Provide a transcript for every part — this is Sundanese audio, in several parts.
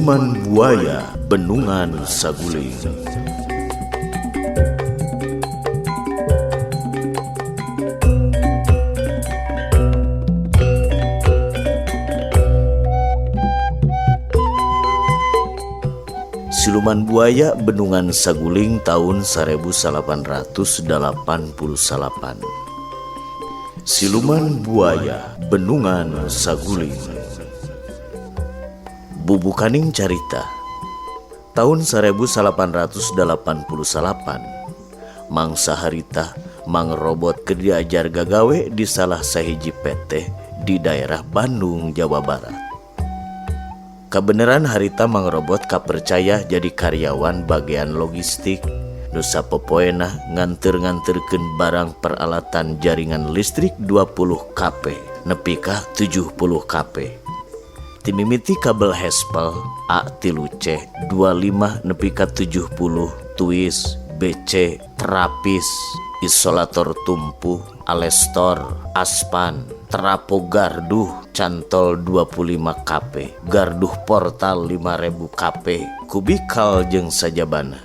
Siluman Buaya Bendungan Saguling. Siluman Buaya Bendungan Saguling tahun 1889. Siluman Buaya Bendungan Saguling. Bubukaning carita tahun 1888 mangsa harita Mang Robot keur diajar gagawe di salah sahiji PT di daerah Bandung, Jawa Barat. Kabeneran harita Mang Robot kapercaya jadi karyawan bagian logistik nu sapopoena nganter-nganterkeun barang peralatan jaringan listrik 20 kV nepi ka 70 kV. Ti mimiti kabel hespel A tilu C 25 nepi ka 70, twist BC, trapis, isolator tumpu, alestor, aspan, trapo, garduh cantol 25 kV, garduh portal 5000 kV, kubikal jeung sajabana.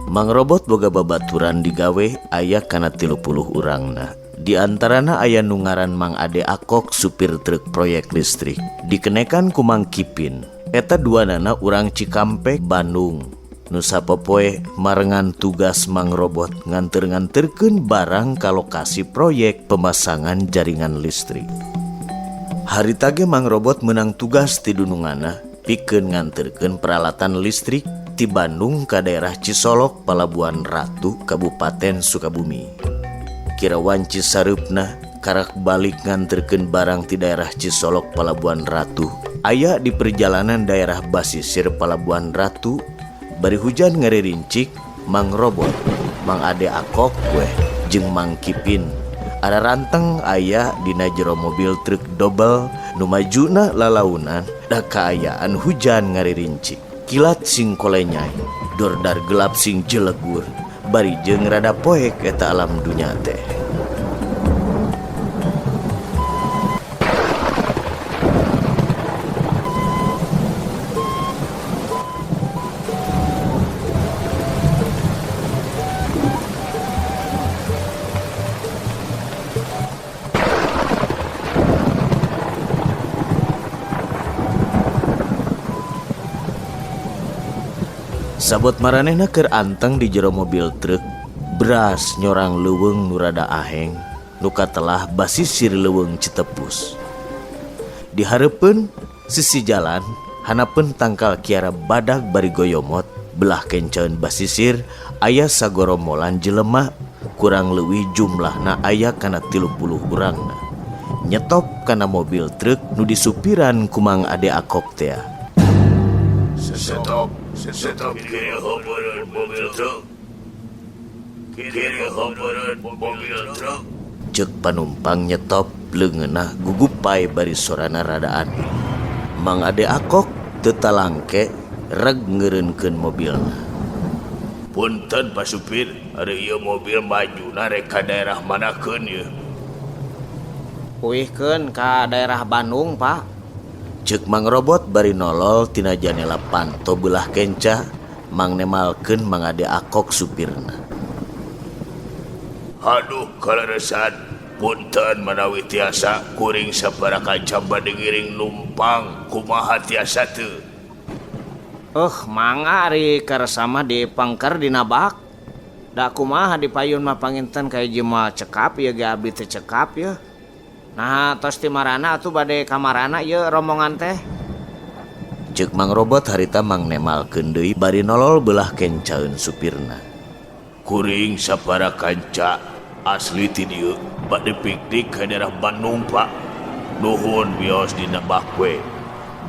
Mang Robot boga babaturan digawe aya kana 30 urangna. Di antarana aya nu ngaran Mang Ade Akok, supir truk proyek listrik. Dikenekan ku Mang Kipin. Eta duanana urang Cikampek, Bandung. Nu sapopoe marengan tugas Mang Robot nganter-nganterkeun barang ka lokasi proyek pemasangan jaringan listrik. Harita ge Mang Robot menang tugas ti dununganna pikeun nganterkeun peralatan listrik ti Bandung ka daerah Cisolok, Palabuhan Ratu, Kabupaten Sukabumi. Kira wanci sareupna karak balik nganterkeun barang ti daerah Cisolok, Palabuhan Ratu. Aya di perjalanan daerah basisir Palabuhan Ratu, bari hujan ngaririncik, Mang Robot, Mang Ade Akok weh jeung Mang Kipin araranteng aya dina jero mobil truk dobel nu majuna lalaunan da kaayaan hujan ngaririncik. Kilat sing kolenyai, dordar gelap sing jelegur, bari jeung rada poek eta alam dunya teh. Sabot maranehna keur anteng di jero mobil truk, beras nyorang leuweung nu rada aheng, nu katelah basisir leuweung Citepus. Di hareupeun sisi jalan, hanapeun tangkal kiara badag bari goyomot, belah kencaeun basisir aya sagoromolan jelema, kurang leuwih jumlahna aya kana 30 urangna. Nyetop kana mobil truk nu disupiran ku Mang Ade Akok tea. Stop, stop, kiri heubeureuh mobil truk. Kiri heubeureuh mobil truk. Cek panumpang nyetop leungeunah gugupai bari sorana rada aneh. Mang Ade Akok teu talangke reg ngeureunkeun mobilna. Punten Pak Supir, ari ieu mobil majuna rek ka daerah manakeun ieu? Uihkeun ka daerah Bandung, Pak. Cek Mang Robot bari nolol tina janela panto belah kenca, mang nemalkeun Mang Ade Akok supirna. Aduh kaleresan, punten manawi tiasa kuring sapara kanca bade ngiring numpang, kumaha tiasa teu? Mangga ari kersa mah dipangker dina bak. Da kumaha di payun mah panginten ka hiji mah cekap ieu ge abdi teh cekap yeuh. Nah, tos ti marana atuh bade ka marana ieu rombongan teh? Ceuk Mang Robot harita mang nemalkeun deui bari nolol belah kencaeun supirna. Kuring sapara kanca asli ti dieu bade piknik ka daerah Bandung, Pak. Nuhun wios dina bakwe.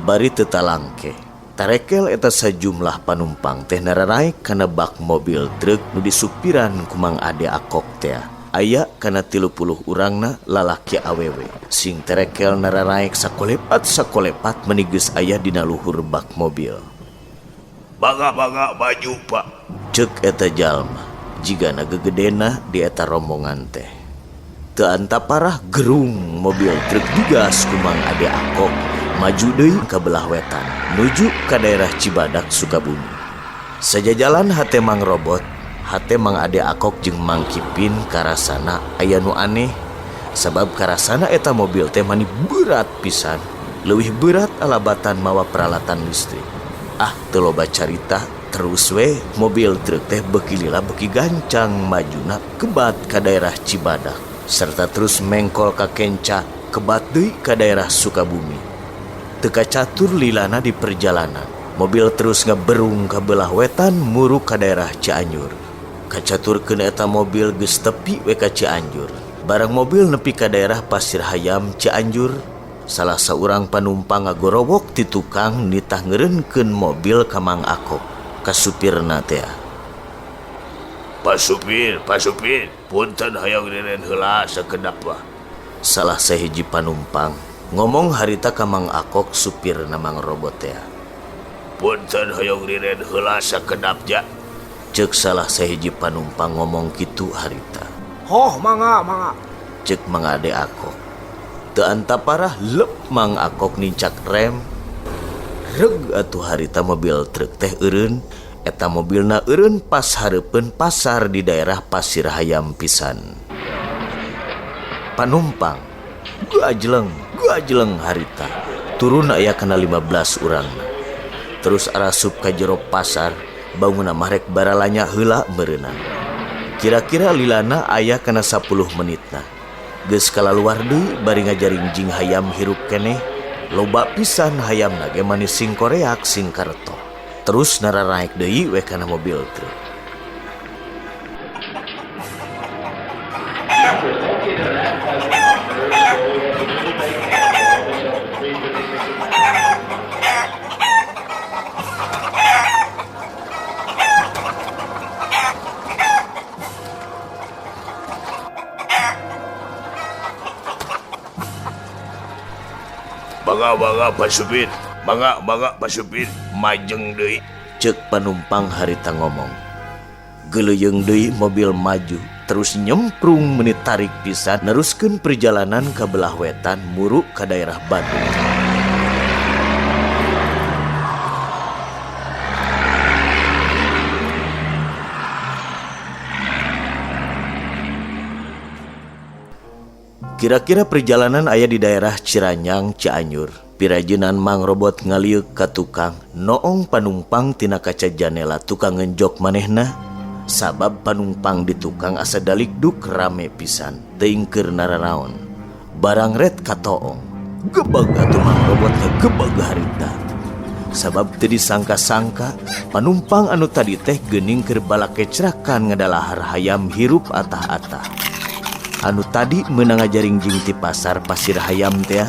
Bari teu talangke. Tarekel eta sajumlah panumpang teh nararaek kana bak mobil truk nu disupiran ku Mang Ade Akok tea. Aya kana 30 urangna lalaki awewe. Sing terekel nararaek sakolepat sakolepat meni geus aya dina luhur bak mobil. Bangga-bangga baju, Pak. Ceuk eta jalma jigana gegedena di eta rombongan teh. Teu anta parah gerung mobil truk digas ku Mang Ade Akok maju deui ka belah wetan nuju ka daerah Cibadak, Sukabumi. Sajajalan hate Mang Robot, hate Mang Ade Akok jeung Mang Kipin karasana aya nu aneh, sabab karasana eta mobil teh mani berat pisan, leuwih berat alabatan mawa peralatan listrik. Ah, teu loba carita, terus we mobil truk teh beuki lila beuki gancang majuna kebat ka daerah Cibadak serta terus mengkol ka Kenca, kebat deui ka daerah Sukabumi. Teu kacatur lilana di perjalanan, mobil terus ngaberung ka belah wetan muru ka daerah Cianjur. Kacaturkeun eta mobil geus tepi we ka Cianjur. Barang mobil nepi ka daerah Pasir Hayam, Cianjur, salah saurang panumpang ngagorowok ti tukang nitah ngeureunkeun mobil ka Mang Akok, ka supirna teh. Pak supir, Pak supir, punten hayang riren heula sakedap mah. Salah sahiji panumpang ngomong harita ka Mang Akok, supirna Mang Robot teh. Punten hayang riren heula sakedap ja. Cek salah sahiji panumpang ngomong kitu harita. Hoh, mangga, mangga. Cek Mang Ade Akok. Teu anta parah lep Mang Akok nincak rem. Reg atuh harita mobil truk teh eureun. Eta mobilna eureun pas hareupeun pasar di daerah Pasir Hayam pisan. Panumpang gajleng gajleng harita. Turun aya kana 15 urangna. Terus arasup ka jero pasar, bangunna mah rek baralanya heula meureunna. Kira-kira lilana aya kana 10 menitna. Geus kalaluar deui bari ngajaringjing hayam hirup keneh. Loba pisan hayamna ge mani sing koreak sing kareto. Terus nararaek deui we kana mobil truk. Mangga, mangga Pak Supir, mangga, mangga Pak Supir, majeng deui. Cek panumpang harita ngomong. Geleuyeung deui mobil maju, terus nyemprung meni tarik pisan neruskeun perjalanan ka belah wetan muru ka daerah Bandung. Kira-kira perjalanan aya di daerah Ciranyang, Cianjur. Pirajenan Mang Robot ngalieuk ka tukang, noong panumpang tina kaca janela tukang ngenjok manehna. Sabab panumpang di tukang asa dalikduk rame pisan, teuing keur nararaon. Barang ret katoong, gebeg atuh Mang Robot ngagebeg harita. Sabab teu disangka-sangka, panumpang anu tadi teh geuning keur balakecrakan ngadalahar hayam hirup atah-atah. Anu tadi meunang ngajaringjing ti pasar Pasir Hayam teh,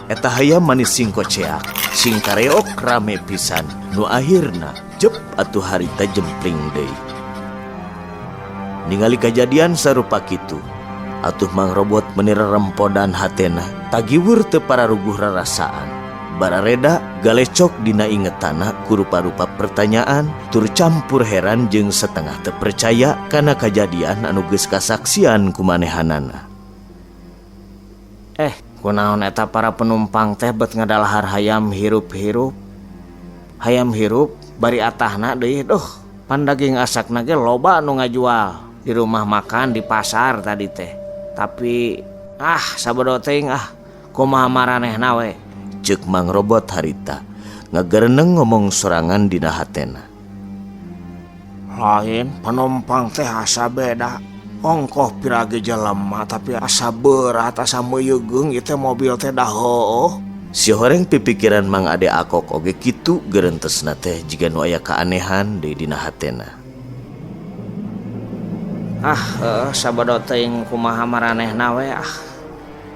eta hayam manis sing koceak, sing kareok rame pisan, nu akhirna jep atuh harita jempling deui. Ningali kajadian sarupa kitu, atuh Mang Robot meni rerempodan hatena, tagiwur teu pararuguh rarasaan. Barareda galecok dina ingetana ku rupa-rupa pertanyaan, tur campur heran jeung setengah teu percaya kana kajadian anu geus kasaksian ku manehanana. Kunaon eta para penumpang teh bet ngadalahar hayam hirup-hirup. Hayam hirup bari atahna deui, duh, pan daging asakna ge loba anu ngajual di rumah makan di pasar tadi teh. Tapi sabodo teuing kumaha maranehna we. Cek Mang Robot harita ngagereneng ngomong sorangan dina hatena. Lain penumpang teh asa beda. Ongkoh pirage jelema tapi asa berat asa meuyeung ieu teh mobil teh dah heueuh. Si horeng pipikiran Mang Ade Akok oge kitu gerentesna teh jiga nu aya keanehan deui dina hatena. Sabodo teuing kumaha maranehna we ah.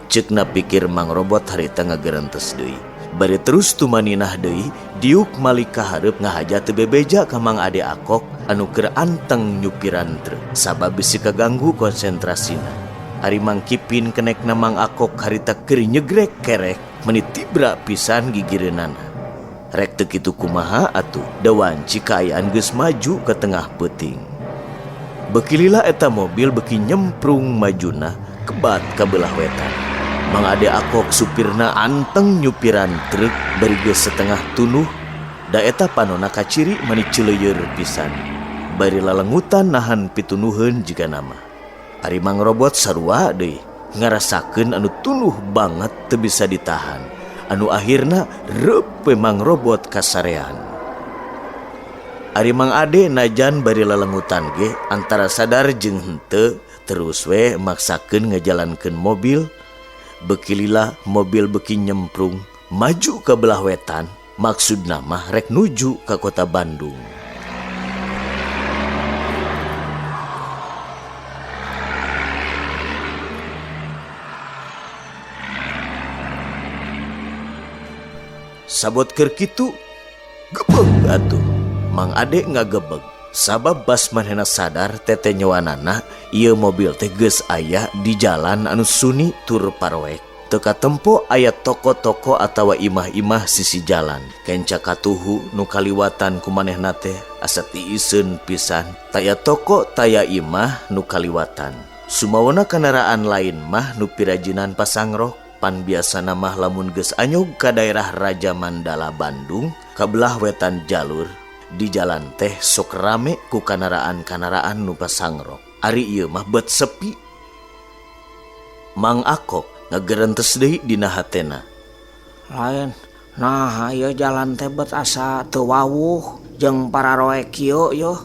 Ceukna pikir Mang Robot harita ngagerentes deui. Bari terus tumaninah deui, diuk malik ka hareup ngahaja teu bebeja ka Mang Ade Akok anu keur anteng nyupiran truk sabab bisi kaganggu konsentrasina. Ari Mang Kipin kenekna Mang Akok harita keur nyegrek kerek meni tibra pisan gigireunana. Rek teu kitu kumaha atuh, da wanci kaayaan geus maju ke tengah peuting. Beuki lila eta mobil beuki nyemprung majuna kebat ka belah wetan. Mang Ade Akok supirna anteng nyupiran truk bari geus setengah tunuh da eta panona kaciri mani ceuleuyeur pisan. Bari lalengutan nahan pitunuheun jiga nama. Ari Mang Robot sarua deui ngarasakeun anu tunuh banget teu bisa ditahan. Anu akhirna reup we Mang Robot kasarean. Ari Mang Ade najan bari lalengutan ge antara sadar jeung henteu terus we maksakeun ngajalankeun mobil. Beki lila mobil beki nyemprung maju ke belah wetan, maksudna mah rek nuju ka kota Bandung. Sabot keur kitu gebeg atuh. Mang Ade ngagebeg sabab bas manehna sadar tete nyoanana ieu mobil teh geus aya di jalan anu suni tur paroek. Teu katempo aya toko-toko atawa imah-imah sisi jalan. Kenca katuhu nu kaliwatan ku manehna teh asa tiiseun pisan. Taya toko taya imah nu kaliwatan. Sumawana kendaraan lain mah nu pirajinan pasangrok. Pan biasana mah lamun geus anyog ka daerah Raja Mandala Bandung ka belah wetan jalur di jalan teh sok rame ku kanaraan-kanaraan nu pasangrok. Ari ieu mah bet sepi. Mang Akok ngagerentes deui dina hatena. Lain, nah ieu jalan teh bet asa teu wawuh jeung pararoek kieu yeuh.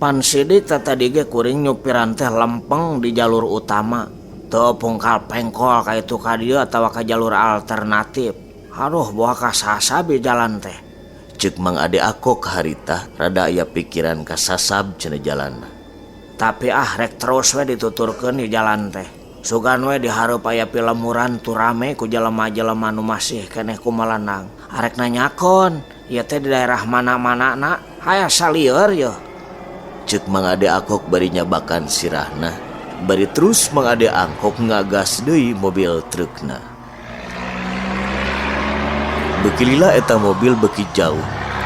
Pan sidik teh tadi ge kuring nyupiran teh lempeng di jalur utama. Teu pungkal pengkol ka itu ka dieu atawa ka jalur alternatif. Aduh, boa kasasab di jalan teh. Ceuk Mang Ade Akok harita rada aya pikiran kasasab cenah jalanna. Tapi ah rek terus we dituturkeun di jalan teh. Sugan we dihareup aya pilemuran tu rame ku jelema-jelema nu masih keneh kumalenang. Arek nanyakon, ieu teh di daerah mana-mana na, aya salieur yeuh. Ceuk Mang Ade Akok bari nyabakan sirahna. Bari terus Mang Ade Akok ngagas deui mobil trukna. Beki lila eta mobil beki jauh,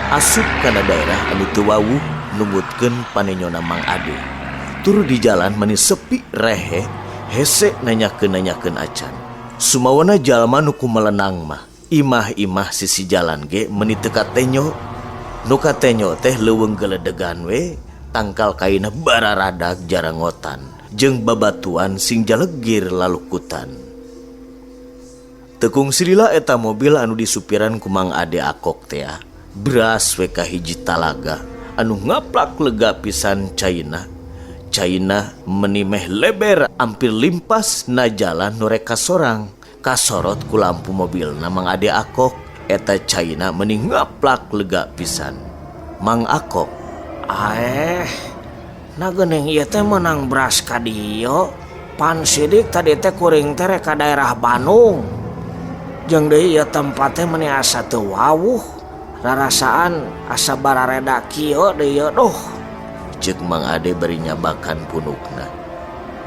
asup kana daerah anu teu wawuh numutkeun panenyona Mang Ade. Tur di jalan mani sepi rehe, hese nanyakeun-nanyakeun acan. Sumawana jalma nu kumelenang mah, imah-imah sisi jalan ge meni teu katenyo. Nu katenyo teh leuweung geledegan we, tangkal kaina bararadag jarangotan jeung babatuan sing jalegir lalukutan. Tekung silila eta mobil anu disupiran ku Mang Ade Akok teh beras we ka hiji talaga anu ngaplak lega pisan caina. Caina menimeh leber ampir limpas na jalan nu rek kasorang. Kasorot ku lampu mobilna Mang Ade Akok eta caina meni ngaplak lega pisan. Mang Akok, nah geuning ieu teh meunang beras ka dieu. Pan sidik tadi teh kuring teh rek ka daerah Bandung. Jeung deui ieu tempat teh meni asa teu wawuh. Rarasaan asa barareda kieu deui ieu duh. Ceuk Mang Ade bari nyabakan punukna.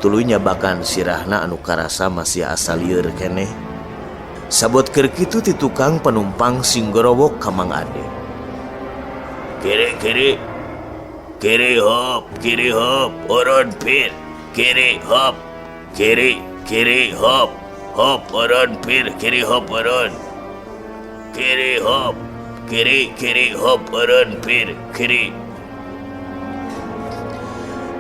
Tuluy nyabakan sirahna anu karasa masih asa lieur keneh. Sabot keur kitu ti tukang penumpang sing gorowok ka Mang Ade. Kiri kiri. Kiri hop, urun pir. Kiri hop, kiri, kiri hop, hop urun pir, kiri hop urun. Kiri hop, kiri, kiri hop urun pir, kiri.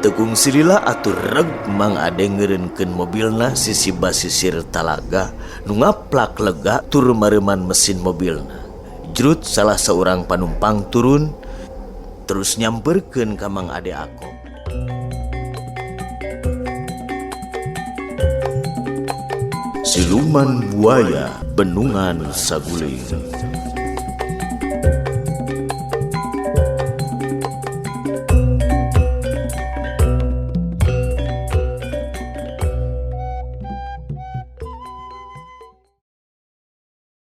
Tekung silila atur reg Mang Ade ngeureunkeun mobilna sisi basisir talaga nu ngaplak lega tur mareuman mesin mobilna. Jrut salah seorang panumpang turun terus nyamperkeun ka Mang Ade Akok. Siluman buaya Bendungan Saguling.